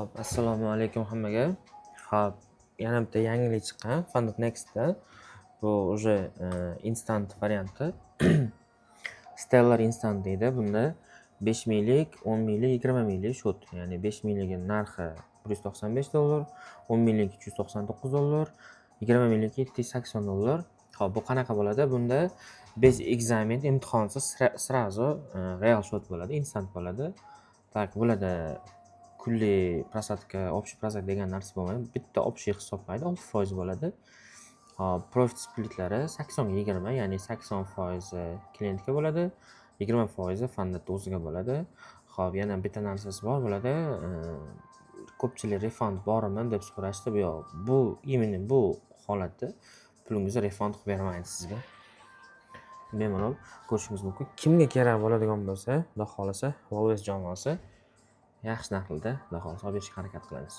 Xo'p, assalomu alaykum hammaga. Xo'p, yana bitta yangilik chiqqan Funded Next'da. Bu уже instant varianti. Stellar Instant deydi. Bunda 5 minglik, 10 minglik, 20 minglik счёт. Ya'ni 5 mingligi narxi 195 dollar, 10 mingligi 399 dollar, 20 mingligi 780 dollar. Xo'p, bu qanaqa bo'ladi? Bunda без экзамен, imtihonsiz сразу real счёт bo'ladi, instant bo'ladi. Так, bularda kunlik просадка, общий просадка degan narsa bo'lmaydi. Bitta общий hisoblaydi, 6% bo'ladi. Hop, profit splitlari 80:20, ya'ni 80% klientga bo'ladi, 20% funded o'ziga bo'ladi. Xo'p, yana bitta narsasi bor bo'ladi. Ko'pchilik refund bormi deb so'rashdi. Bu yo'q. Bu именно bu holatda pulingizni refund qilib bermaydi sizga. Bemalol ko'rishingiz mumkin. Kimga kerak bo'ladigan bo'lsa, Xudo xohlasa, Always jamoasi yaxshi narxlarda, Xudo xohlasa, olib berishga harakat qilamiz.